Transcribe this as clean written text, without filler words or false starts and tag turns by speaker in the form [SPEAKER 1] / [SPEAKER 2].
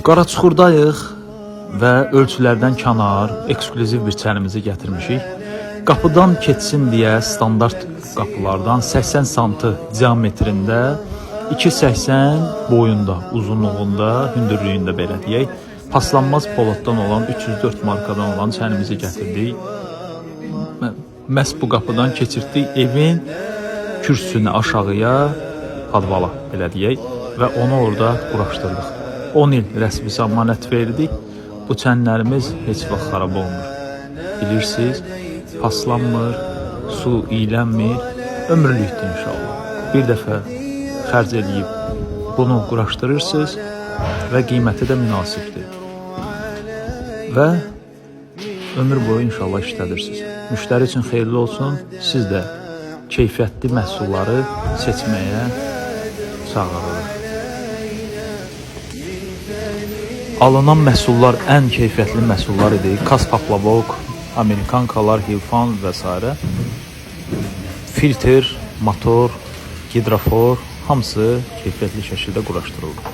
[SPEAKER 1] Qaraçuxurdayıq və ölçülərdən kənar eksklüziv bir çənimizi gətirmişik. Qapıdan keçsin deyə standart qapılardan 80 sm diametrində, 2,80 boyunda, uzunluğunda, hündürlüyündə belə deyək, paslanmaz poladdan olan 304 markadan olan çənimizi gətirdik. Məhz bu qapıdan keçirtdik evin kürsüsünü aşağıya, padvala belə deyək və onu orada quraşdırdıq. 10 il rəsmi zəmanət verdik. Bu çənlərimiz heç vaxt xarab olmur. Bilirsiniz, paslanmır, su iylənmir, ömürlükdür inşallah. Bir dəfə xərc eləyib bunu quraşdırırsınız və qiyməti də münasibdir. Və ömür boyu inşallah işlədirsiniz. Müştəri üçün xeyirli olsun. Siz də keyfiyyətli məhsulları seçməyə çağırırıq. Alınan məhsullar ən keyfiyyətli məhsullar idi. Kas paplavok, amerikankalar, hilfan və s. Filtr, motor, hidrofor hamısı keyfiyyətli şəkildə quraşdırıldı.